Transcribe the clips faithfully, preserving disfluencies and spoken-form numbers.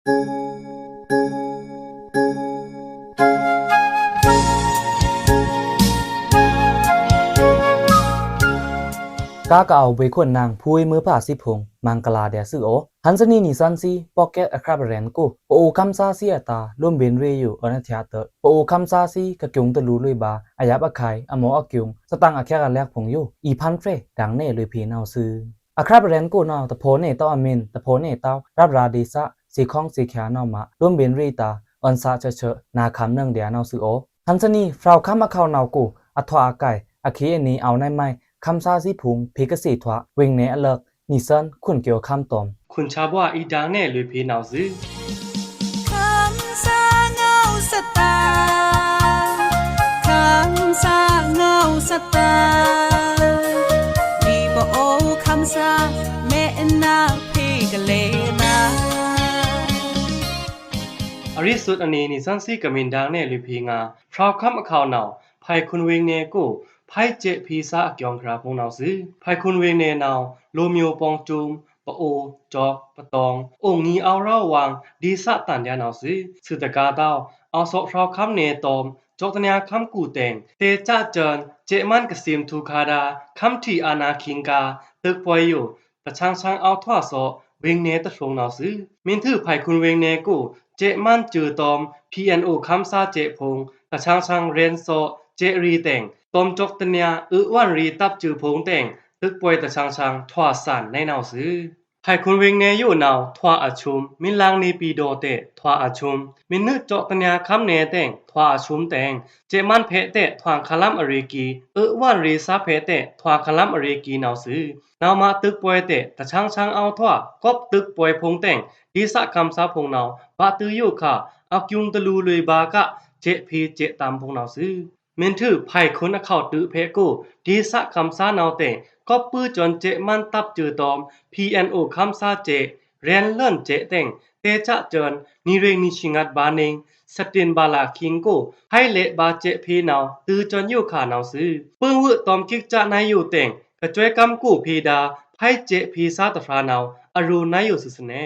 ကားကအဝ်ဗွေႏခွန်နင် ဖူဝေးမွိုးဖါသီးဖိုင် မဂ်လာဒျာႏသွူသြ။ ဟန်ႏသနီꩻ နီသွဉ်းသီး podcast အခြပ် ရဲဉ်ႏကို ပအိုဝ်ႏခမ်းသားသီးအတာႏ လိုမ်းဗဉ်ႏရေꩻယိုအွောန်ႏအထျꩻတွော့ꩻ ပအိုဝ်ႏခမ်းသားသီးကကျူံႏတလူႏလွေꩻဗာႏ အယပ်ꩻခုဲင်ႏ အမော့အကျိုင်း သတင်ꩻအချက်အလက်ဖိုင်ယို အီႏဖန်းဖြယ်ဒင်ႏနယ်လွေꩻဖေႏနဝ်ꩻသွူ။ အခြပ် ရဲဉ်ႏကိုနဝ်ꩻ တဖော်နယ်တောင်းအမင်း တဖော်နယ်တောင်းရပ်ꩻရာႏဒေႏသ သေႏခွန်သေႏခွာနဝ်ꩻမꩻ လိုမ်းဗဉ်ႏရေꩻတာႏ အွဉ်ႏသꩻချော့ချော့ နာႏခံႏနွောင်ꩻဒျာႏနဝ်ꩻသွူ။ ဟန်ႏသနီꩻ ဖြုဝ်ႏခမ်းအခြပ်နဝ်ꩻကို အထွာအကိုင် အခေအနေ အဝ်ႏနယ်မုဲင် ခမ်းသားသီးဖိုင် ဖေႏကသ့ꩻထွာ ဝေင်နယ်အလၢက် နီသွဉ်း ခွန်ကျော်ခမ်းတောမ်ႏ ခွန်ချာႏဘွား အီႏဒင်ႏနယ်လွေꩻဖေႏနဝ်ꩻသွူ။ အရီႏသွုတ်အနေ နီသွဉ်းသီးကမင်ဒင်ႏနယ်လွေꩻဖေႏငါ ဖြုဝ်ႏခမ်းအခြပ်နဝ်ꩻ ဖုဲင်ခွန်ဝေင်နယ်ကို ဖုဲင်စဲ့ꩻဖေႏသားအကျိုင်းခြရာဖိုင်နဝ်ꩻသွူ။ ဖုဲင်ခွန်ဝေင်နယ်နဝ်ꩻ လိုꩻမျိူꩻ ပေါင်းစုံ ပအိုဝ်ႏ ကျောက်ꩻ ပတောင်ꩻ အိုင်နွေႏအဝ်ႏရောဝ်ႏဝင် ဒေႏသတန်ႏဒျာႏနဝ်ꩻသွူ။ သွူသ္ဂါႏဒဝ် အဝ်ႏသော့ဖြုဝ်ႏခမ်းနယ်တောမ်ႏ ကျောက်ꩻတနျာႏခမ်းကိုတဲင် တရေꩻစဲ့ꩻစွန် စဲ့ꩻမန်းကသ့မ်ꩻထူႏခါဒါ ခမ်းထီအာဏာခိင်ႏကာႏ တွိုက်ꩻပွယ်ယို တဆန်းဆန်း အဝ်ႏထွာသော့ ဝေင်နယ်တဖြုံနဝ်ꩻသွူ။ မင်းထု ဖုဲင်ခွန်ဝေင်နယ်ကို စဲ့ꩻမန်းစဲ့ꩻတောမ်ႏ PNO ခမ်းသားစဲ့ꩻဖိုင် တဆန်းဆန်းရဲဉ်ႏသော့ စဲ့ꩻရေꩻတဲင် တောမ်ႏကျောက်ꩻတနျာႏ အွေဝွဉ်ရေꩻတပ်စဲ့ꩻဖိုင်တဲင် တွိုက်ꩻပွယ်တဆန်းဆန်း ထွာသန်ႏနယ်နဝ်ꩻသွူ။ ဖုဲင်ခွန်ဝေင်နယ်ယိုနဝ်ꩻ ထွာအဆုမ်ꩻ မင်းလင်နေပြည်တော်တဲ ထွာအဆုမ်ꩻ မင်းနွေကျောက်ꩻတနျာႏခမ်းနယ်တဲင် ထွာအဆုမ်ꩻတဲင် စဲ့ꩻမန်းဖဲတဲ ထွာခလမ်းအရေႏကီႏ အွေဝွဉ်ရေꩻသားဖဲတဲ ထွာခလမ်းအရေႏကီႏနဝ်ꩻသွူ။ နဝ်ꩻမꩻတွိုက်ꩻပွယ်တဲ တဆန်းဆန်း အဝ်ႏထွာ ကွပ်တွိုက်ꩻပွယ်ဖိုင်တဲင် ဒေႏသခမ်းသားဖိုင်နဝ်ꩻ ဗာႏတွိုက်ယိုခါ အကျိုင်းတလူႏလွေꩻဗာႏက စဲ့ꩻဖေႏစဲ့ꩻတမ်ႏဖိုင်နဝ်ꩻသွူ။ မင်းထု ဖုဲင်ခွန်အခြပ်တွိုက်ꩻဖေႏကို ဒေႏသခမ်းသားနဝ်ꩻတဲင် ကွပ်ပွိုစွန်စဲ့ꩻမန်းတပ်စဲ့ꩻတောမ်ႏ PNO ခမ်းသားစဲ့ꩻ ရဲဉ်ႏလွဉ်စဲ့ꩻတဲင် တရေꩻစဲ့ꩻစွန် နွေꩻရေင်နွေꩻသီငါးဗာႏနေ စတင်ႏဗာႏလခိင်ႏကို ဖုဲင်လဲ့ꩻဗာႏစဲ့ꩻဖေႏနဝ်ꩻ တွိုက်ꩻစွန်ယိုခါနဝ်ꩻသွူ။ ပိုင်ꩻဝွို့ꩻတောမ်ႏကိတ်ꩻစနွေꩻယိုတဲင် ကစွဲးကမ်းကိုဖေႏဒါ ဖုဲင်စဲ့ꩻဖေႏသားတဖြုံနဝ်ꩻ အရိုꩻနွော်ယိုသွူသနေ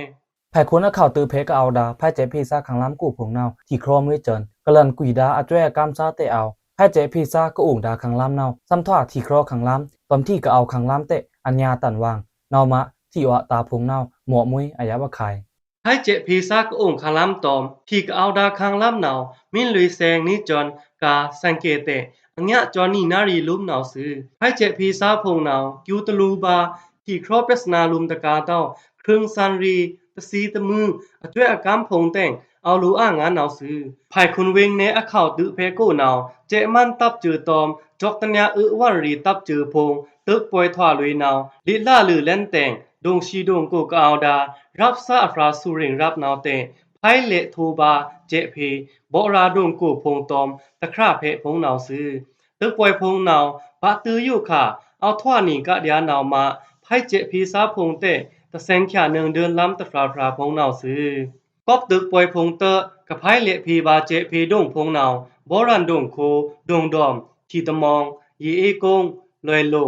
ဖုဲင်ခွန်အခြပ်တွိုက်ꩻဖေႏကအဝ်ႏဒါ ဖုဲင်စဲ့ꩻဖေႏသားခင်ႏလမ်းကိုဖိုင်နဝ်ꩻ ထီꩻခြောက်ꩻမွေးစွန် ကလန်ႏကွီဒါအစွဲးအကမ်းသားတဲအဝ်ႏ ဖုဲင်စဲ့ꩻဖေႏသားကအုံႏဒါခင်ႏလမ်းနဝ်ꩻ သမ်ꩻထွာထီꩻခြောက်ꩻခင်ႏလမ်း တွမ်ထီꩻကအဝ်ႏခင်ႏလမ်းတဲအညါတန်ဝင် နဝ်ꩻမꩻထီꩻအွတ်ꩻတာဖိုင်နဝ်ꩻ မော့ꩻမွေးအယပ်ꩻအခဲင်ႏ ဖုဲင်စဲ့ꩻဖေႏသားကအုံႏခင်ႏလမ်းတွမ် ထီꩻကအဝ်ႏဒါခင်ႏလမ်းနဝ်ꩻ မင်းလွေꩻသဲင်ꩻနေစွန် ကꩻသင်ꩻကေꩻတဲ အညစွန်နွံꩻနရီႏလိုမ်းနဝ်ꩻသွူ။ ဖုဲင်စဲ့ꩻဖေႏသားဖိုင်နဝ်ꩻ ကျိုင်းတလူႏဗာႏ ထီꩻခြောက်ꩻပြဿနာႏလိုမ်းတကာႏဒဝ် ခြိုင်သန်ရေꩻ တသီတမွု အစွဲးအကမ်းဖိုင်တဲင် အဝ်ႏလိုꩻအာငါနဝ်ꩻသွူ။ ဖုဲင်ခွန်ဝေင်နယ်အခြပ်တွိုက်ꩻဖေႏကိုနဝ်ꩻ စဲ့ꩻမန်းတပ်စဲ့ꩻတောမ်ႏ ကျောက်ꩻတနျာႏအွေဝွဉ်ရေꩻတပ်စဲ့ꩻဖိုင် တွိုက်ꩻပွယ်ထွာလွေꩻနဝ်ꩻ လေꩻလာလွေꩻလဲဉ်တဲင် ဒွိုင်သီးဒွိုင်ကိုကအဝ်ႏဒါ ရပ်ꩻသားအဖြာႏသူရင်ရပ်ꩻနဝ်ꩻတဲ ဖုဲင်လဲ့ꩻထိုးဗာႏစဲ့ꩻဖေႏ ဗော့ꩻရာႏဒွိုင်ကိုဖိုင်တွမ်ႏ တခြပ်ꩻဖေႏဖိုင်နဝ်ꩻသွူ။ တွိုက်ꩻပွယ်ဖိုင်နဝ်ꩻ ဗာႏတွိုက်ယိုခါ အဝ်ႏထွာနွေꩻကဒျာႏနဝ်ꩻမꩻ ဖုဲင်စဲ့ꩻဖေႏသားဖိုင်တဲ တသင်ꩻချာနွောင်ꩻဒွိုင်ႏလမ်းတဖြုဖုဖိုင်နဝ်ꩻသွူ။ ကွပ်တွိုက်ꩻပွယ်ဖိုင်တဲ ကဖုဲင်လဲ့ꩻဖေႏဗာႏစဲ့ꩻဖေႏဒွိုင်ဖိုင်နဝ်ꩻ ဗော့ꩻရာႏဒွိုင်ကို ဒွိုင်တွမ်ႏ ထီꩻတမောင်ႏ ရေအေးကုန်း လွယ်လုံ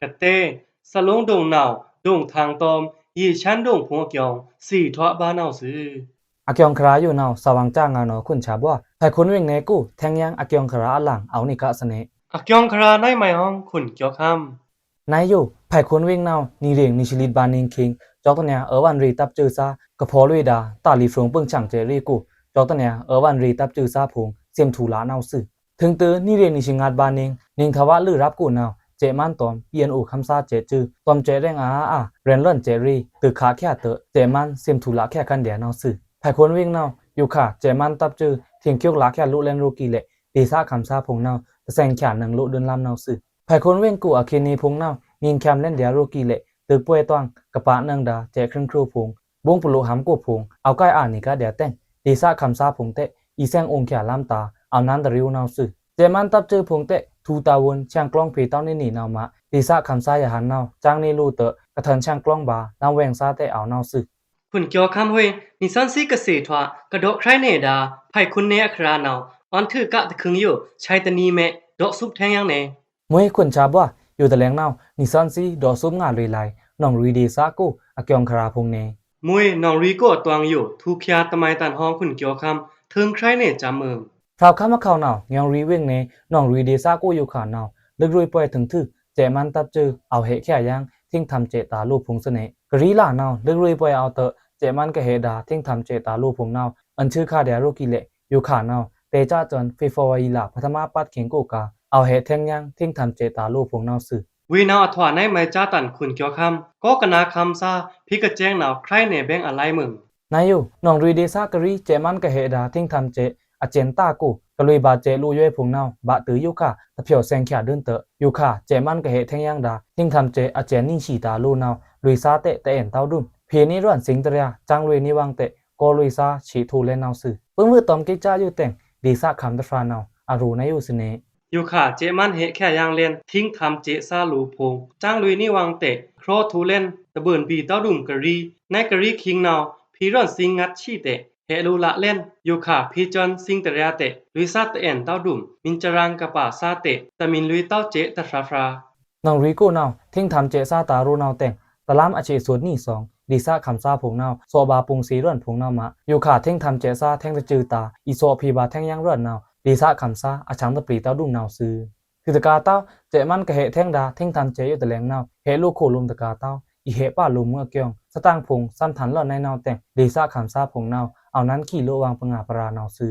ကတဲ စလုံးဒွိုင်နဝ်ꩻ ဒွိုင်ထန်တွမ်ႏ ရေချမ်းဒွိုင်ဖိုင်အကျိုင်း သွီထွာဗာႏနဝ်ꩻသွူ။ အကျိုင်းခြရာယိုနဝ်ꩻ သဝင်ႏစငါနောခွန်ချာႏဘွား ဖုဲင်ခွန်ဝေင်နယ်ကို ထဲင်ယင်းအကျိုင်းခြရာအလင် အဝ်ႏနွေꩻကသနေ အကျိုင်းခြရာနွေꩻမုဲင် ခွန်ကျော်ခမ်း နွေꩻယို ဖုဲင်ခွန်ဝေင်နဝ်ꩻ နွေꩻရေင်နွေꩻသီလိတ်ဗာႏနေခိင် ကျောက်တနျာႏအွေဝွဉ်ရေꩻတပ်စဲ့ꩻသား ကဖော်လွေꩻဒါ တလီဖြူင်ပိုင်ꩻဆင်ꩻစဲ့ꩻရေကို ကျောက်တနျာႏအွေဝွဉ်ရေꩻတပ်စဲ့ꩻသားဖိုင် သင်ꩻထူꩻလꩻနဝ်ꩻသွူ။ ထိုင်တိုနွေꩻရေင်နွေꩻသီငါးဗာႏနေ နွေꩻထဝ်ꩻလွေꩻရပ်ကိုနဝ်ꩻ စဲ့ꩻမန်းတွမ်ႏ PNO ခမ်းသားစဲ့ꩻသွူ တွမ်ႏစဲ့ꩻရဲင်အာအာ ရဲဉ်လွဉ်စဲ့ꩻရေ တွိုက်ꩻခꩻချာတွိုက်ꩻ စဲ့ꩻမန်းသင်ꩻထူꩻလꩻချာႏခံႏဒျာႏနဝ်ꩻသွူ။ ဖုဲင်ခွန်ဝေင်နဝ်ꩻ ယိုခါ စဲ့ꩻမန်းတပ်စဲ့ꩻ သင်ꩻချွတ်ꩻလꩻချာႏလိုꩻလဲဉ်ရောႏကီးလဲ့ ဒေႏသခမ်းသားဖိုင်နဝ်ꩻ တသင်ꩻချာနွောင်ꩻလိုꩻဒွိုင်ႏလမ်းနဝ်ꩻသွူ။ ဖုဲင်ခွန်ဝေင်ကိုအခေနေဖိုင်နဝ်ꩻ နွေꩻခံႏလဲဉ်ဒျာႏရောႏကီးလဲ့ တွိုက်ꩻပွယ်တွင်ꩻ ကပါနွောင်ꩻဒါ စဲ့ꩻခြိုင်ခြိုင်ဖိုင် ဘုံပူလိုꩻဟမ်ကိုဖိုင် အဝ်ႏကိုင်အာနွေꩻကဒျာႏတဲင် ဒေႏသခမ်းသားဖိုင်တဲ အီႏသင်ꩻအိုင်ꩻချာႏလမ်းတာႏ အဝ်ႏနွောင်ꩻတရီႏနဝ်ꩻသွူ။ စဲ့ꩻမန်းတပ်စဲ့ꩻဖိုင်တဲ ထူꩻတာႏဝွိုန်ꩻ ဆင်ꩻကျိုင်းဖေႏတဝ်းနေနေနဝ်ꩻမꩻ ဒေႏသခမ်းသားရဟန်းနဝ်ꩻ စင်ꩻနေလိုတွိုက် ကထွဉ်ဆင်ꩻကျိုင်းဗာႏ လမ်းဝေင်သားတဲအဝ်ႏနဝ်ꩻသွူ။ ခွန်ကျော်ခမ်းဝေင် နွေꩻသီးကသ့ꩻထွာ ကဒေါ့ꩻခြရာနယ်ဒါ ဖုဲင်ခွန်နယ်အခြရာနဝ်ꩻ အွဉ်ထုကတခြိုင်ယို ဆဲးတနွေမဲ ဒေါ့ꩻသွူပ်ထဲင်ယင်းနေ မွေးခွန်ချာႏဘွား ယိုတလဲင်နဝ်ꩻ နွေꩻသီးဒေါ့ꩻသွူပ်ငါလွေꩻလဲ နွောင်ꩻရေꩻဒေႏသကို အကျိုင်းခြရာဖိုင်နေ မွေး နောင်ရီကို အသွင်ယို ထူးခြားတမိုင်းတန်ဟောင်း ခွန်ကျော်ခမ်း ထိုင်ခြောက်နှစ် ကြာမွေး ဖြောက်ခမ်းအခေါင်နဝ် ညောင်ရီဝိုင်နယ် နောင်ရီဒေသကို ယိုခါနဝ် လွိုက်ရွေးပွဲထိုင်ထွူ စဲ့မန်းတပ်စု အောက်ဟဲ့ခဲယင် ထိင်းထမ်စဲ့တာ လိုဖိုင်စနဲ ကရီးလာနဝ် လွိုက်ရွေးပွဲအောက်တ စဲ့မန်းကဟဲ့ဒါ ထိင်းထမ်စဲ့တာ လိုဖိုင်နဝ် အန်ချူခါဒျာရိုကီလဲ့ ယိုခါနဝ် တဲချာစွန် ဖေဖော်ဝါရီလ ပထမပတ်ခင်ကိုက အောက်ဟဲ့ထဲင်ယင် ထိင်းထမ်စဲ့တာ လိုဖိုင်နဝ်စု ဝေနဝ်အထွာ နံမံးကြားတန် ခွန်ကျော်ခမ်း ကောကနၤခမ်းသား ဖေကကျဲင်းနဝ် ခြောက်နှစ် ဘဲင်းအလိုက်မွေး နယို နောင်ရီဒေသကရီး စဲ့မန်းကဟဲ့ဒါ ထိင်းထမ်စဲ့ အကျဉ်းသားကို ကလွေဘါစဲ့လိုရွေးဖိုင်နဝ် ဘါတိုယိုခါ တဖြော်ဆဲင်ချာဒုံးတ ယိုခါ စဲ့မန်းကဟဲ့ထဲင်ယင်ဒါ ထိင်းထမ်စဲ့ အကျဉ်းနင်းဆီတာ လိုနဝ် လွေသားတဲ တအဲန်တဝ်ဒုံး ဖေနေရွန်စင်းတရျာ စင်းလွေနေဝင်တဲ ကောလွေသား ဆီထိုလဲနဝ်စု ပူင်ဝွို့တောမ်ကိတ်ချာယိုတဲင် ဒေသခမ်းတဖြာနဝ် အရိုနယိုစနဲ ယိုခါ စဲ့မန်းဟဲ့ခဲယင်လဲန် ထိင်းထမ်စဲ့သားလိုဖိုင် စင်းလွေနေဝင်တဲ ခြောက်ထိုလဲန် တဘိုင်ပီတဝ်ဒုံးကရီး နကရီးခိင်းနဝ် ဖေရွန်စင်းငတ်ဆီတဲ ဟဲ့လိုလလဲန် ယိုခါ ဖေစွန်စင်းတရျာတဲ လွေသားတအဲန်တဝ်ဒုံး မင်းစရင်းကပါသားတဲ တမင်းလွေတဝ်စဲ့တဖြာဖြာ နောင်ရီကိုနဝ် ထိင်းထမ်စဲ့သားတာ ရိုနဝ်တဲင် တလမ်းအချေ့စွတ်နီသွင် ဒေသခမ်းသားဖိုင်နဝ် သော့ဘါပိုင်စေ့ရွန်ဖိုင်နဝ်မ ယိုခါ ထိင်းထမ်စဲ့သား ထဲင်တစုတာ အီသော့ဖေဘါထဲင်ယင်ရွန်နဝ် ဒေသခမ်းသား အချောင်တပျေတဝ်ဒုံးနဝ်စု ထုးတကာတဝ် စဲ့မန်းကဟဲ့ထဲင်ဒါ ထိင်းထမ်စဲ့ယိုတလဲင်နဝ် ဟဲ့လိုခိုလိုမ်တကာတဝ် အီဟဲ့ပါလိုမ်မွေးအကျိုင်း သတင်ဖိုင် သမ်ထန်လွန်နဝ်တဲင် ဒေသခမ်းသားဖိုင်နဝ် အောက်နန်းကီလိုဝင်ပငါပရာနဝ်စု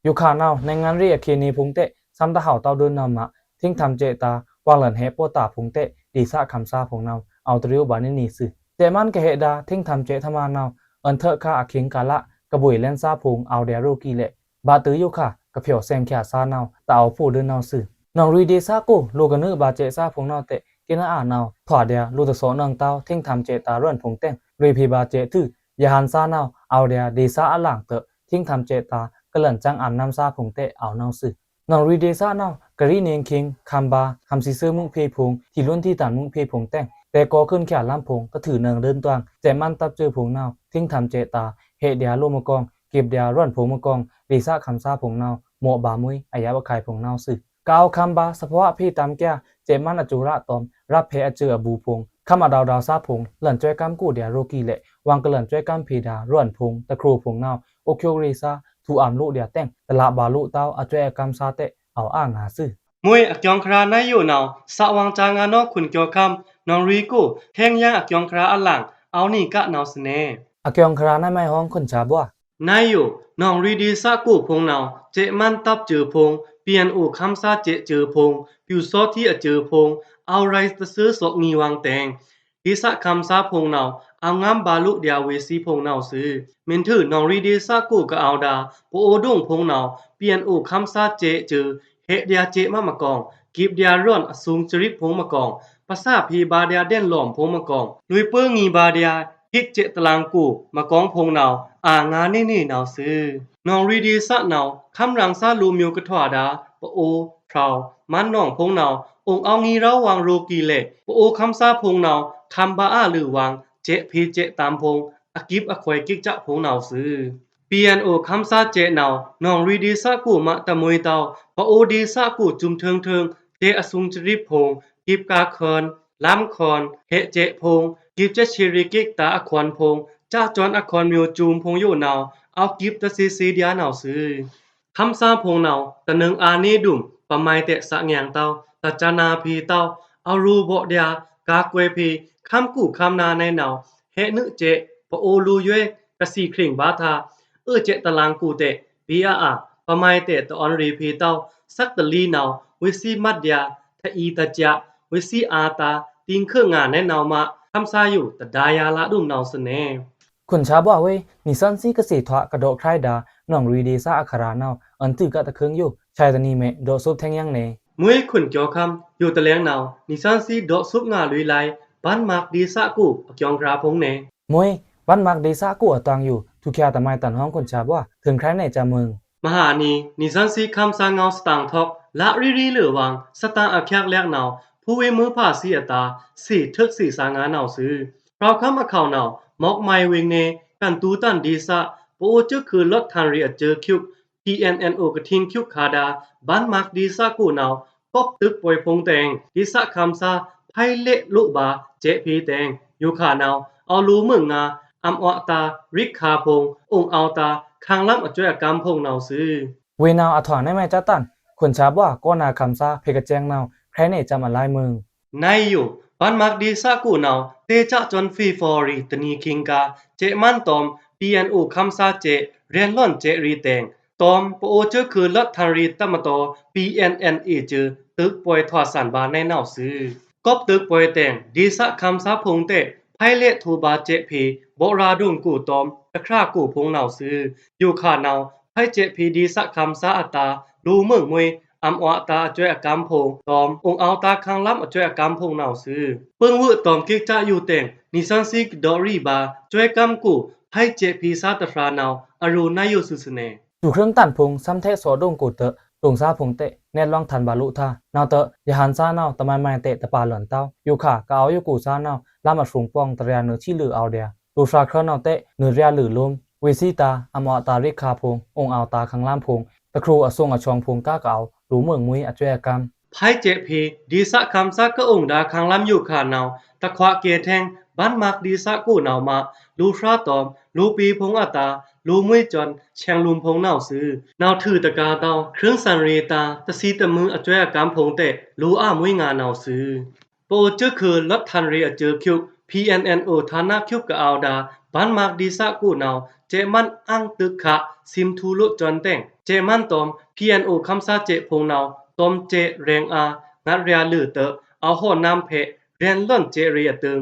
ယိုခါနဝ် နံငါရံအချေ့နေဖိုင်တဲ သမ်တဟဝ်တဝ်ဒုံးနဝ်မ ထိင်းထမ်စဲ့တာ ဝေါင်လန်ဟဲ့ပော့တာဖိုင်တဲ ဒေသခမ်းသားဖိုင်နဝ် အောက်တရျိုးဘါနေနေစု စဲ့မန်းကဟဲ့ဒါ ထိင်းထမ်စဲ့ထမနဝ် အန်ထခါအချေင်ကလာ ကဘွေလဲန်သားဖိုင် အောက်ဒျာရိုကီလဲ့ ဘါတိုယိုခါ ကဖြော်ဆဲင်ချာသားနဝ် တအောက်ဖိုဒုံးနဝ်စု နောင်ရီဒေသကို လိုကနွိဘါစဲ့သားဖိုင်နဝ်တဲ ကနအာနဝ် ထွာဒျာ လိုတသော့နင်တဝ် ထိင်းထမ်စဲ့တာရွန်ဖိုင်တဲင် လွေဖေဘါစဲ့ထွူ ယဟန်သားနဝ် အောက်ဒျာ ဒေသအလင်တဲ ထိင်းထမ်စဲ့တာ ကလန်စင်းအမ်နမ်သားဖိုင်တဲ အောက်နဝ်စု နောင်ရီဒေသနဝ် ကရီးနေခိင်း ခမ်းဘါ ခမ်းစံသိုမုန်ဖေဖိုင် ထီလွန်ထီတန်မုန်ဖေဖိုင်တဲင် တဲကောခွန်ချာလမ်းဖိုင် တထုးနင်ဒုံးတွင် စဲ့မန်းတပ်စုဖိုင်နဝ် ထိင်းထမ်စဲ့တာ ဟဲ့ဒျာလိုမကောင်း ကပ်ဒျာရွန်ဖိုင်မကောင်း ဒေသခမ်းသားဖိုင်နဝ် မော့ဘါမွေး အယပ်အခိုင်ဖိုင်နဝ်စု ကအောက်ခမ်းဘါ သဖော်ဖေတမ်ကျာ စဲ့မန်းအစုရတောမ် ရပ်ဖဲအစုအဘူဖိုင် ခမ်းအဒဝ်ဒဝ်သားဖိုင် လန်စွဲကမ်းကိုဒျာရိုကီလဲ့ ဝင်ကလန်စွဲကမ်းဖေဒါ ရွန်ဖိုင် တခြိုးဖိုင်နဝ် အိုကျိုးရေသား ထူအမ်လိုဒျာတဲင် တလပ်ဘါလိုတဝ် အစွဲအကမ်းသားတဲ အောက်အာငါစု မွေး အကျိုင်းခရာနယိုနဝ် သဝင်စါငါနောခွန်ကျော်ခမ်း နောင်ရီကို ထဲင်ယင်အကျိုင်းခရာအလင် အောက်နီကနဝ်စနဲ အကျိုင်းခရာနံမံးဟောင်ခွန်ဆာဘွား နယို နောင်ရီဒေသကိုဖိုင်နဝ် စဲ့မန်းတပ်စုဖိုင် ပီအန်အိုခမ်းသားစဲ့စုဖိုင် ပျူစောထီးအစုဖိုင် အောက်ရိုက်တသွိုးသော့ငီဝင်တဲင် ဒေသခမ်းသားဖိုင်နဝ် အောက်ငမ်းဘါလိုဒျာဝေးစံဖိုင်နဝ်စု မင်းထု နောင်ရီဒေသကိုကအောက်ဒါ ပအိုဒုံဖိုင်နဝ် ပီအန်အိုခမ်းသားစဲ့စု ဟဲ့ဒျာစဲ့မန်းမကောင်း ကပ်ဒျာရွန်အသုင်စရိပ်ဖိုင်မကောင်း ပသဖေဘါဒျာဒဲန်လောမ်ဖိုင်မကောင်း လွေပိုငီဘါဒျာ ကစ်စဲ့တလင်ကို မကောင်းဖိုင်နဝ် အာငါနေနေနဝ်စု နောင်ရီဒေသနဝ် ခမ်းရင်သားလိုမျိုးကထွာဒါ ပအို ဖြောက် မန်းနောင်ဖိုင်နဝ် အိုင်အောက်ငီရောဝင်ရိုကီလဲ့ ပအိုခမ်းသားဖိုင်နဝ် ခမ်းဘါအလုဝင် စဲ့ဖေစဲ့တမ်ဖိုင် အကပ်အခွိုက်ကစ်စက်ဖိုင်နဝ်စု ပီအန်အိုခမ်းသားစဲ့နဝ် နောင်ရီဒေသကိုမတမွေးတဝ် ပအိုဒေသကိုစုံထုင်ထုင် စဲ့အသုင်စရိပ်ဖိုင် ကပ်ကာခွန် လမ်းခွန် ဟဲ့စဲ့ဖိုင် ကပ်စက်ဆေရီကစ်တာအခွန်ဖိုင် စစွန်အခွန်မျိုးစုံဖိုင်ယိုနဝ် အောက်ကပ်တသေ့သေ့ဒျာနဝ်စု ခမ်းသားဖိုင်နဝ် တနင်အာနေဒုံ ပမိုင်တဲသငင်တဝ် တစနာဖေတဝ် အရိုဘိုဒျာ ကာကွယ်ဖေ ခမ်းကူခမ်းနာနဝ် ဟဲ့နုစဲ့ ပအိုလူယွဲ ကသီခရင်ဘါထါ အိုစဲ့တလင်ကိုတဲ ဘီအာအာ ပမိုင်တဲတအွန်ရေဖေတဝ် သက်တလီနဝ် ဝေးစံမတ်ဒျာ ထအီတစျာ ဝေးစံအာတာ တိင်ခငါနဝ်မ ခမ်းသားယိုတဒါယါလဒုံနဝ်စနဲ ခွန်ဆာဘွားဝေး နီသွဉ်းသီးကသေ့ထွာကဒေါ့ခြိုက်ဒါ နောင်ရီဒေသအခရာနဝ် အန်တုကတခွင်ယို ဆာယတနီမဲ ဒေါ့သုပ်ထဲင်ယင်နဲ မွေး ခွန်ကျော်ခမ်း ယိုတလဲင်နဝ် နီသွဉ်းသီးဒေါ့သုပ်ငါလွေးလိုက် ဗန်းမာဒေသကို အကျိုင်းခရာဖိုင်နဲ မွေး ဗန်းမာဒေသကိုအသွင်ယို ထူးခြားတမိုင်းတန်ဟောင်းခွန်ဆာဘွား ထိုင်ခြောက်နှစ် ကြာမွေး မဟာနီ နီသွဉ်းသီးခမ်းသားငဝ်သတင်ထွက် လရီရီလွေဝင် သတင်အချက်လက်နဝ် ဖူဝေးမွေးဖါသီးအတာ သေ့ထုတ်သေ့သားငါနဝ်စု ဖြောက်ခမ်းအခေါင်နဝ် မောက်မိုင်ဝိုင်နဲ ကၼ်တူတန်ဒေသ ပအိုစုခွိုလွတ်ထန်ရီအစုခုက် တီအန်အန်အို ကထိန်ခုက်ခါဒါ ဗန်းမာဒေသကိုနဝ် ကော့ပ်တုပ်ပွိုင်ဖိုင်တဲင် ဒေသခမ်းသား ဖိုက်လဲ့လိုဘါစဲ့ဖေတဲင် ယိုခါနဝ် အောက်လိုမွေးငါ အံႏအွတ်တာႏရိက္ခာႏဖုံႏ ဥောင်ႏအောဝ်ႏတာႏ ခန်းလမ်းအစွဲအကမ်းဖုံႏနဝ်ꩻသွူ။ ဝေနဝ်ꩻအထွာနဝ်ꩻမုဲင်ꩻ ကျားတန် ခွန်ႏဆာႏဘွား ကောနာႏခန်းသား ဖေႏကစဲင်နဝ်ꩻ ခရဲးနှိပ်ချမ်အလါမိုင် နဝ်ꩻယို ဗန်းမၢၵ်ႈဒ်သးကိုၼဝ်ꩻ တေꩻကၠꁢတ်ꩻစွန် ဖေဖော်ဝါရီ တနံၤခင်းကား စဲ့ꩻမန်းတောမ်ႏ ပီအန်အိုႏ ခမ်းသားစဲ့ꩻ ရဲဉ်လွန်စဲ့ꩻရီႏတဲင် တောမ်ႏ ပအိုဝ်ႏစွိုက်ꩻခုတ်းလွတ်ꩻထန်ရီႏတပ်မတော် ပီအန်အန်အေႏစွိုက်ꩻ သွိုက်ꩻပွယ်ꩻထွာစန်ႏဗာႏနဝ်ꩻသွူ။ ကွပ်သွိုက်ꩻပွယ်ꩻတဲင် ဒ်သးခမ်းသားဖုံႏတဲ ဖဲလဲ့ꩻထိုꩻဗာႏစဲ့ꩻဖေႏ ဗော့ရာႏဒိုင်ꩻကိုꩻတောမ်ႏ တခြားကိုꩻဖုံႏနဝ်ꩻသွူ။ ယိုခါနဝ်ꩻ ဖဲစဲ့ꩻဖေႏဒ်သးခမ်းသားအတာႏ လူႏမွိုင်ꩻမွေး အံႏအွတ်တာႏအစွဲအကမ်းဖုံႏ တောမ်ႏ ဥောင်ႏအောဝ်ႏတာႏ ခန်းလမ်းအစွဲအကမ်းဖုံႏနဝ်ꩻသွူ။ ပိုင်ꩻဝွို့ꩻတောမ်ႏ စဲ့ꩻကၠၢတ်ꩻယိုတဲင် နီသွဉ်းသီးကဒေါ့ꩻရီဘၣ် စွဲကမ်းကိုꩻ ဖဲစဲ့ꩻဖေႏသားတခြားနဝ်ꩻ အရိုꩻနဝ်ꩻယိုသွူသနဲ စူဝ်ꩻခုင်းတန်ဖုံႏ သမ်ႏထဲ့သော့ꩻဒိုင်ꩻကိုꩻတွော့ꩻ ဒိုင်ꩻသားဖုံႏတဲ နဲတ်လွင်ꩻထန်ဗာႏလိုꩻသား နဝ်ꩻတွော့ꩻ ရဟန်းသားနဝ်ꩻ တမုဲင်မိုင်တဲတပါလွောန်တဝ်း ယိုခါ ကအဝ်ယိုကိုꩻသားနဝ်ꩻ လမ်းအဖြုံႏပွင်ႏ တရေႏနွော်သီးလွော်ꩻအဝ်ႏဒျာႏ လူꩻသြာႏခြွောင်းနဝ်ꩻတဲ နွေꩻရေꩻလွော်ꩻလူမ်း ဝေ့ꩻသီးတာႏ အံႏအွတ်တာႏရိက္ခာႏဖုံႏ ဥောင်ႏအောဝ်ႏတာႏ ခန်းလမ်းဖုံႏ တခြားအသွင်ꩻအသွင်ꩻဖုံႏ ကားကအဝ် လူႏမွိုင်ꩻမွေးအစွဲအကမ်း ဖဲစဲ့ꩻဖေႏဒ်သးခမ်းသားကအုံဒါႏ ခန်းလမ်းယိုခါနဝ်ꩻ တခွးကဲထဲင်ႏ ဗန်းမၢၵ်ႈဒ်သးကိုꩻနဝ်ꩻမး လူႏသြာႏတောမ်ႏ လူႏပီဖုံႏအတာႏ လူႏမွေးစွန်ႏ ဆဲင်လူမ်ꩻဖုံႏနဝ်ꩻသွူ။ နဝ်ꩻထွူတကာႏတဝ်း ခြိုင်းသန်ရီႏတာႏ တသီးတမွိုးအစွဲအကမ်းဖုံႏတဲ လူႏအာမွေးငါနဝ်ꩻသွူ။ ပအိုဝ်ႏစွိုက်ꩻခုတ်းလွတ်ꩻထန်ရီႏအစွိုက်ꩻခုတ်း ပီအန်အန်အိုႏ ဌာနခုတ်းကအဝ်ဒါႏ ဗန်းမၢၵ်ႈဒ်သးကိုꩻနဝ်ꩻ စဲ့ꩻမန်းအင်းတိုꩻခး သိမ်ꩻထူႏလိုတ်ꩻစွန်ႏတဲင် စဲ့ꩻမန်းတောမ်ႏ ပီအန်အိုႏ ခမ်းသားစဲ့ꩻဖုံႏနဝ်ꩻ တောမ်ႏစဲ့ꩻရဲင်ꩻအာႏ ငတ်းရေꩻလွော်ꩻတွော့ꩻ အဝ်ႏဟော့ꩻနမ်းဖေ့ ရဲဉ်လွန်စဲ့ꩻရီႏအသွင်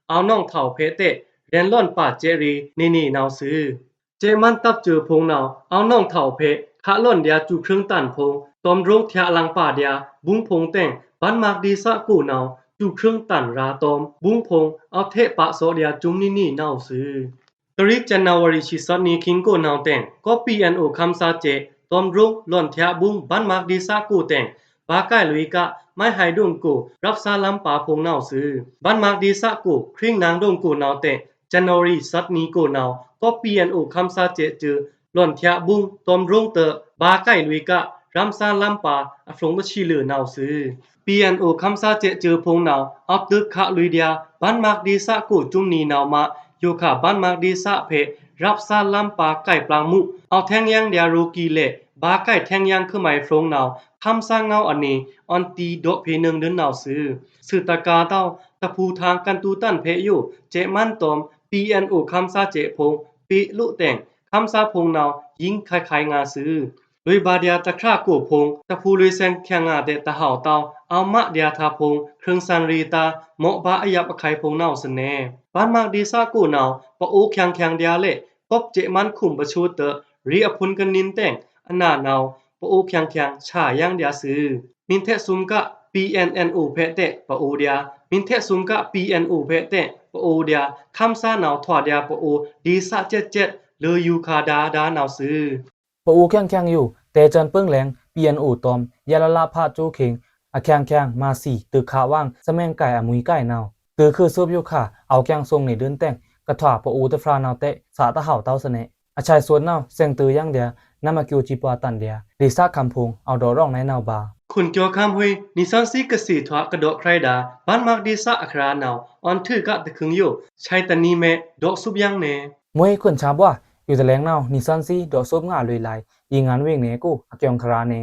အဝ်ႏနောင်ထဝ်ꩻဖေ့တဲ ရဲဉ်လွန်ပါစဲ့ꩻရီႏ နေနေနဝ်ꩻသွူ။ စဲ့ꩻမန်းတပ်စွိုက်ꩻဖုံႏနဝ်ꩻ အဝ်ႏနောင်ထဝ်ꩻဖေ့ ခးလွန်ဒျာႏစူဝ်ꩻခုင်းတန်ဖုံႏ တောမ်ႏဒိုင်ꩻထျꩻလင်ပါဒျာႏ ဗုံဖုံႏတဲင် ဗန်းမၢၵ်ꩈဒ်သးကိုꩻနဝ်ꩻ စူဝ်ꩻခုင်းတန်ရာႏတောမ်ႏ ဗုံဖုံႏ အဝ်ႏထဲ့ပါသော့ဒျာႏစုမ်ႏနီနီနဝ်ꩻသွူ။ တရံး ဇန်နဝါရီ သီးသွက်ꩻသီး နံၤခင်းကိုꩻနဝ်ꩻတဲင် ကောပ် ပီအန်အိုႏ ခမ်းသားစဲ့ꩻ တောမ်ႏဒိုင်ꩻလွန်ထျꩻဗုံ ဗန်းမၢၵ်ꩈဒ်သးကိုꩻတဲင် ဗားကိုက်လွေꩻက မုဲင်ဟိုင်ဒိုင်ꩻကိုꩻ ရပ်ꩻသားလမ်းပါဖုံႏနဝ်ꩻသွူ။ ဗန်းမၢၵ်ꩈဒ်သးကိုꩻ ခြိုင်းနင်ဒိုင်ꩻကိုꩻနဝ်ꩻတဲင် ဇန်နဝါရီ သီးသွက်ꩻသီး နံၤခင်းကိုꩻနဝ်ꩻ ကောပ် ပီအန်အိုႏ ခမ်းသားစဲ့ꩻစွိုက်ꩻ လွန်ထျꩻဗုံ တောမ်ႏဒိုင်ꩻတွော့ꩻ ဗားကိုက်လွေꩻက ရပ်ꩻသားလမ်းပါ အဖြုံႏတသီးလွော်ꩻနဝ်ꩻသွူ။ ပီအန်အိုႏ ခမ်းသားစဲ့ꩻစွိုက်ꩻဖုံႏနဝ်ꩻ အဝ်ႏတိုꩻခးလွေꩻဒျာႏ ဗန်းမၢၵ်ꩈဒ်သးကိုꩻစုမ်ႏနီနဝ်ꩻမး ယိုခါဗန်းမၢၵ်ꩈဒ်သးဖေ့ ရပ်ꩻသားလမ်းပါကိုက်ပလင်မူး အဝ်ႏထဲင်ယင်ဒျာႏရေꩻကီလဲ့ ဗားကိုက်ထဲင်ယင်ꩻခုမိုင်ဖြုံႏနဝ်ꩻ ခမ်းသားငဝ်းအနေ အွန်တီဒော့ꩻဖေ့နွောင်ꩻဒွိုင်ꩻနဝ်ꩻသွူ။ သိုပ်ꩻတကာႏတဝ်း တဖူႏထင်ႏ ကန်းသူတန်ဖေ့ယို စဲ့ꩻမန်းတောမ်ႏ ပီအန်အိုႏ ခမ်းသားစဲ့ꩻဖုံႏ ပေ့ꩻလိုꩻတဲင် ခမ်းသားဖုံႏနဝ်ꩻ ယိင်းခါခါင်ါသွူ။ လွေꩻဗားဒျာႏတခြားကိုꩻဖုံႏ တဖူႏလွေꩻသင်ꩻခံင်ါတဲတဟဝ်တဝ်း အဝ်ႏမဒျာႏထႃဖုံႏ ခြိုင်းသန်ရီႏတာႏ မော့ဗားအယပ်ꩻအခုဲင်ႏဖုံႏနဝ်ꩻသွူနဲ ဗန်းမၢၵ်ꩈဒ်သးကိုꩻနဝ်ꩻ ပအိုဝ်ႏခံင်ခံင်ဒျာႏလဲ့ ကောပ်စဲ့ꩻမန်းခုမ်ပသွုတ်ꩻတွော့ꩻ ရေꩻအဖုံႏကနင်းတဲင် အနးနဝ်ꩻ ပအိုဝ်ႏခံင်ခံင် ဆာယင်ဒျာႏသွူ။ မီးထဲ့သုမ်းက ပီအန်အန်အိုႏ ဖေ့တဲ ပအိုဝ်ႏဒျာႏ မီးထဲ့သုမ်းက ပီအန်အိုႏ ဖေ့တဲ ပအိုဝ်ႏဒျာႏ ခမ်းသားနဝ်ꩻထွာဒျာႏပအိုဝ်ႏ ဒ်သးစဲ့ꩻစဲ့ꩻ လိုယိုခါဒါဒါနဝ်ꩻသွူ။ ပအိုဝ်ႏခံင်ခံင်ယို တဲစွန်ပိုင်ꩻလဲင် ပီအန်အိုႏတောမ်ႏ ယဲလလဖာစူဝ်းခေင် အခံင်ခံင် မသီး တိုꩻခးဝင် သမဲင်ကိုင်အမွေးကိုင်နဝ်ꩻ တိုꩻခုသူပ်းယိုခါ အဝ်ႏခံင်သွင်နေဒွိုင်ꩻတဲင် ကထွာပအိုဝ်ႏတဖြာနဝ်ꩻတဲ သးတဟဝ်တဝ်းသွူနဲ အဆဲသွတ်နဝ်ꩻ သင်ꩻတိုဝ်ယင်ဒျာႏ နမ္မကျိုးစည်းပွားတန်ဒျာႏ ဒ်သးခမ်းဖုံႏ အဝ်ႏဒေါ့ꩻရောင်ꩻနဲနဝ်ꩻဗာႏ ခုၼ်ကဵဝ်ႏခမ်းဟွေးနီသွဉ်းသီးကသီးထွာကဒေါ့ꩻခြဲဒၣ် ဗန်းမၢၵ်ꩈဒ်သးအခရာနဝ်ꩻ အွန်ထွူကတခုင်ယို ဆဲတနံၤမဲ ဒေါ့ꩻသုပ်းယင်နဲ မွေးခွန်ႏဆာႏဘွား ယိုတလဲင်နဝ်ꩻ နီသွဉ်းသီး ဒေါ့ꩻသုပ်းငါလွေꩻလၢ ယိုင်ꩻငၢၼ်ဝေင်ꩻနဲကိုꩻ အကျိုင်ꩻခရာနဲ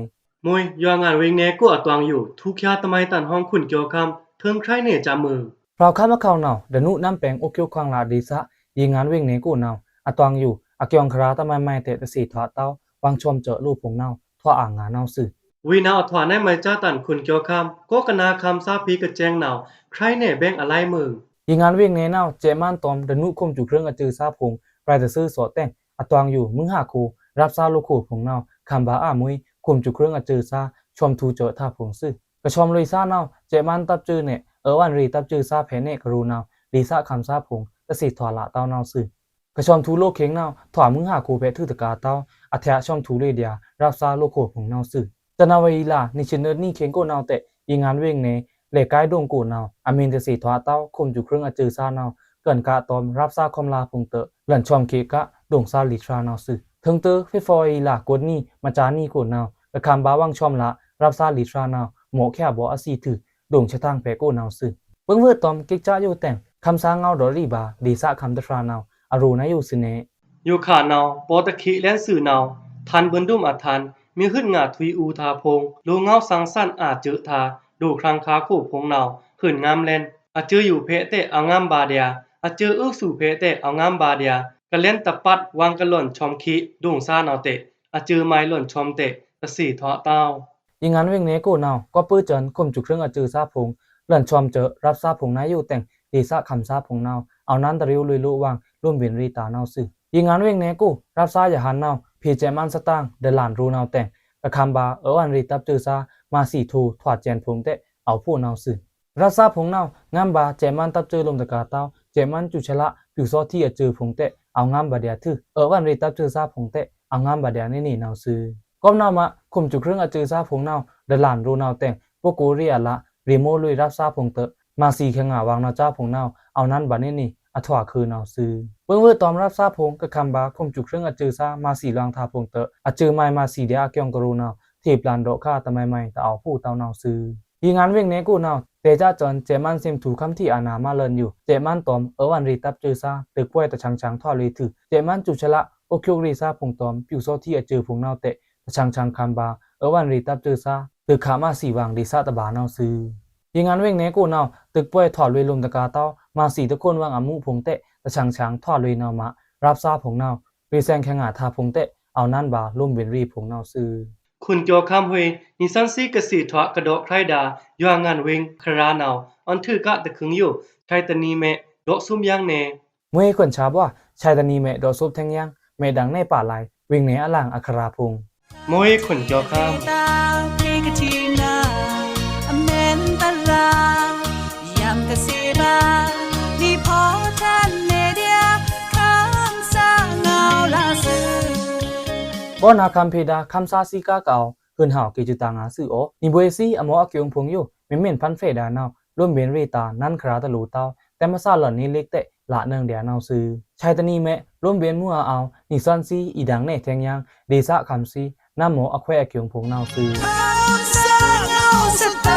မွေးယွၤငၢၼ်ဝေင်ꩻနဲကိုꩻ အတွင်ယို ထူႏချာႏတမုဲင်တန် ဟွင်ꩻခုၼ်ကဵဝ်ႏခမ်း ထုင်းခြဲးနဲ စမုဲင် ဖြုဝ်ခမ်းအခေါင်နဝ်ꩻ ဒနူးနမ်းပဲင် အိုးကျိုးခွင်လဒ်သး ယိုင်ꩻငၢၼ်ဝေင်ꩻနဲကိုꩻနဝ်ꩻ အတွင်ယို အကျိုင်ꩻခရာတမုဲင်မဲတဲ တသီးထွာတဝ်း ဝင်ႏဆွမ်ꩻစွိုက်ꩻလိုꩻဖုံႏနဝ်ꩻ ထွာအာငါနဝ်ꩻသွူ။ ဝေနဝ်ꩻအထွာနဲမိုင်ꩻကြားတန် ခုၼ်ကဵဝ်ႏခမ်း ကောကနါခမ်းသားဖေႏကစဲင်နဝ်ꩻ ခြဲးနဲဘဲင်အလိုင်းမုဲင် ယိုင်ꩻငၢၼ်ဝေင်ꩻနဲနဝ်ꩻ စဲ့ꩻမန်းတောမ်ႏ ဒနူးခုမ်စူဝ်ꩻခုံးအစွိုက်ꩻသားဖုံႏ ရဲတသွူသော့တဲင် အတွင်ယို မုင်းဟါခိ ရပ်ꩻသားလိုꩻခိုမ်ဖုံႏနဝ်ꩻ ခမ်းဗားအမွေး ခုမ်စူဝ်ꩻခုံးအစွိုက်ꩻသား ဆွမ်ꩻထူꩻစွိုက်ꩻသားဖုံႏသွူ။ ကဆွမ်ꩻလွေꩻသားနဝ်ꩻ စဲ့ꩻမန်းတပ်စွိုက်ꩻနဲ အဝ်ႏအွန်ရေတပ်စွိုက်ꩻသားဖေ့နဲ ကရူꩻနဝ်ꩻ ဒ်သးခမ်းသားဖုံႏ တသီးထွာလဒဝ်းနဝ်ꩻသွူ။ ကဆွမ်ꩻထူꩻလိုꩻခေင်နဝ်ꩻ ထွာမုင်းဟါခိဖေ့ထုတကါတဝ်း အထျꩻဆွမ်ꩻထူꩻလွေꩻဒျာႏ ရပ်ꩻသားလိုꩻခိုမ်ဖုံႏနဝ်ꩻသွူ။ ဇန်နဝါရီလ နီသွဉ်းသီးနံၤခင်းကိုꩻနဝ်ꩻတဲ ယိုင်ꩻငၢၼ်ဝေင်ꩻနဲ လဲ့ꩻကိုင်ဒိုင်ꩻကိုꩻနဝ်ꩻ အမီးတသီးထွာတဝ်း ခုမ်စူဝ်ꩻခုံးအစွိုက်ꩻသားနဝ်ꩻ ကွဉ်ꩻကားတောမ်ႏ ရပ်ꩻသားခွမ်ႏလါဖုံႏတွော့ꩻ လန်ဆွမ်ꩻခေတ်က ဒိုင်ꩻသားလေꩻဖြာနဝ်ꩻသွူ။ ထုင်းတိုဝ်း ဖေဖော်ဝါရီလ ကိုတ်နံၤ မကြာနံၤကိုꩻနဝ်ꩻ ကခမ်းဗားဝင်ႏဆွမ်ꩻလါ ရပ်ꩻသားလေꩻဖြာနဝ်ꩻ မော့ꩻခဲဗောအသီးထွူ ဒိုင်ꩻဆထင်ဖေ့ကိုꩻနဝ်ꩻသွူ။ ပိုင်ꩻဝွို့ꩻတောမ်ႏ ကစ်ꩻချားယိုတဲင် ခမ်းသားငဝ်းဒေါ့ꩻရီဘၣ် ဒ်သးခမ်းတဖြာနဝ်ꩻ အရိုႏနုဲင်းယိုꩻသွူ။ ယိုꩻခါႏနဝ်ꩻ ပောတခေ့ꩻလဲဉ်သွူနဝ်ꩻ ထန်ႏဗိုလ်ဒုမ်အထန်ႏ မီးဟွတ်ငါထွီႏအူꩻထာႏဖုံႏ လိုငဝ်းသင်ႏသၼ်ꩻအꩻကျိူးꩻထာႏ ဒိုꩻချင်ꩻခါႏခိုဗုံႏနဝ်ꩻ ဟုန်ငမ်းလဲဉ် အကျိူးယိုꩻဖေက်တဲ့ အငမ်းဗာႏဒျာႏ အကျိူးအုကသူဖေက်တဲ့ အငမ်းဗာႏဒျာႏ ကလဲဉ်တပတ် ဝွင်ကလွန်ႏချွမ်ခေ့ ဒိုင်ꩻသားနဝ်ꩻတဲ့ အကျိူးမုဲင်လွန်ႏချွမ်တဲ့ တသေထွာတဝ်း။ ယိုင်ႏငန်းဝေင်ꩻနယ်ကိုနဝ်ꩻ ကော့ꩻပိုးကျိုန်ꩻ ခုမ်ꩻကျိုꩻဖြိုင်းအကျိူးသားဖုံႏ လွန်ႏချွမ်ကျိူး ရပ်စားဖုံႏနဝ်ꩻယိုꩻတဲင် ဒေႏသခံႏသားဖုံႏနဝ်ꩻ အဝ်ႏနန်းတရေႏလွေꩻလိုꩻအဝင်ႏ လိုမ်းဗဉ်ႏရေꩻတာႏနဝ်ꩻသွူ။ ယိုင်ႏငန်းဝေင်ꩻနယ်ကို ရပ်စားယဟန်ႏနဝ်ꩻ ဖေႏကျဲးမန်းသတင်ꩻ ဒလန်ႏရိုꩻနဝ်ꩻတဲင် တခါႏဗာႏ အဝ်ႏဗဉ်ႏရေꩻတပ်ကျိူးသား မၤသီႏထိုꩻ ထွတ်ႏကျဲးဖြုံႏတဲ့ အဝ်ႏဖိုꩻနဝ်ꩻသွူ။ ရပ်စားဖုံႏနဝ်ꩻ ငမ်းဗာႏကျဲးမန်းတပ်ကျိူးလိုမ်ꩻတကာႏတဝ်း ကျဲးမန်းကျူꩻချလ ပျူစောထီးအကျိူးဖြုံႏတဲ့ အဝ်ႏငမ်းဗာႏဒျာႏသွူ အဝ်ႏဗဉ်ႏရေꩻတပ်ကျိူးသားဖုံႏတဲ့ အဝ်ႏငမ်းဗာႏဒျာႏနေနေနဝ်ꩻသွူ။ ကော့ꩻနဝ်ꩻမ ခုမ်ꩻကျိုꩻဖြိုင်းအကျိူးသားဖုံႏနဝ်ꩻ ဒလန်ႏရိုꩻနဝ်ꩻတဲင် ပိုကိုရီးယားလ ရေမိုးလွေꩻရပ်စားဖုံႏတဝ်း မၤသီႏခဲငါႏဝွင်ႏနဝ်ꩻသားဖုံႏနဝ်ꩻ အဝ်ႏနန်းဗာႏနေနေ အထွာꩻခုနဝ်ꩻသွူ။ ပိုင်ꩻဝွေတွမ်ရပ်စားဖုံႏ ကခမ်ဗာႏ ခုမ်ꩻကျိုꩻဖြိုင်းအကျိူးသား မၤသီႏလွင်ႏတာႏဖုံႏတဝ်း အကျိူးမုဲင်မၤသီႏဒျာႏအကျိုးကရိုနဝ်ꩻ ထေꩻပျန်ႏဒေါ့ခါတမုဲင်မုဲင် တဝ်းဖိုꩻတဝ်းနဝ်ꩻသွူ။ ယိုင်ႏငန်းဝေင်ꩻနယ်ကိုနဝ်ꩻ တဲꩻကျားကျိုင်း ကျဲးမန်းသင်ꩻထူႏခမ်းထီꩻအာဏာမလွန်ယို ကျဲးမန်းတွမ် အဝ်ႏဗဉ်ႏရေꩻတပ်ကျိူးသား တိုꩻပွယ်တချောင်ချောင်ထွာꩻလွေꩻသွူ ကျဲးမန်းကျူꩻချလ အိုကျိုက်ရေꩻသားဖုံႏတွမ် ပျူစောထီးအကျိူးဖြုံႏနဝ်ꩻတဲ့ တချောင်ချောင်ခမ်ဗာႏ အဝ်ႏဗဉ်ႏရေꩻတပ်ကျိူးသား တိုꩻခါႏမၤသီႏဝွင်ႏဒေႏသတဗာႏနဝ်ꩻသွူ။ ယိုင်ႏငန်းဝေင်ꩻနယ်ကိုနဝ်ꩻ တိုꩻပွယ်ထွာꩻလွေꩻလိုမ်ꩻတကာႏတဝ်း မၤသီႏတခွန်ဝွင်ႏအမူးဖုံႏတဲ့ တချောင်ချောင်ထွာꩻလွေꩻနဝ်ꩻမ ရပ်စားဖုံႏနဝ်ꩻ ရေꩻသင်ꩻခဲငါႏတာႏဖုံႏတဲ့ အဝ်ႏနန်းဗာႏလိုမ်းဗဉ်ႏရေꩻဖုံႏနဝ်ꩻသွူ။ ခုန်ကျော်ခမ်း ဟွေး နီသွဉ်းသီးကသေထွာ ကဒေါ့ꩻခြိုက်ဒါႏ ယွံငန်းဝေင်ꩻ ခရာနဝ်ꩻ အွဉ်ႏထွူကတခွိုင်ယို ဆာႏတနံၤမဲ ဒေါ့ꩻသူပ်းယင်းနယ် မွေးခွန်ချာဘွား ဆာႏတနံၤမဲ ဒေါ့ꩻသူပ်းထဲင်ယင်း မဲဒင်ႏနယ်ပါလင် ဝေင်ꩻနယ်အလင်အခရာဖုံႏ မွေးခွန်ကျော်ခမ်း ဘောနာခမ်းဖေဒါ ခမ်းသားစည်းကားကအဝ်ႏ ဟိုင်ဟဝ်ကေႏကျူတာႏငါသွူအော နီဗွေႏသီး အမော့အကျိုးဖုံႏယို မီႏမုဲင်ဖန်ႏဖေဒါနဝ်ꩻ လိုမ်းဗဉ်ႏရေꩻတာႏ နန်းခရာတလူႏတဝ်း တဲမသလွန်နေလိကတဲ့ လနွံဒျာႏနဝ်ꩻသွူ။ ဆာႏတနံၤမဲ လိုမ်းဗဉ်ႏမူးအဝ်ႏ နီသွဉ်းသီး အီဒင်ႏနယ်ထဲင်ယင်း ဒေႏသခံႏသီး နန်းမော့အခွဲးအကျိုးဖုံႏနဝ်ꩻသွူ။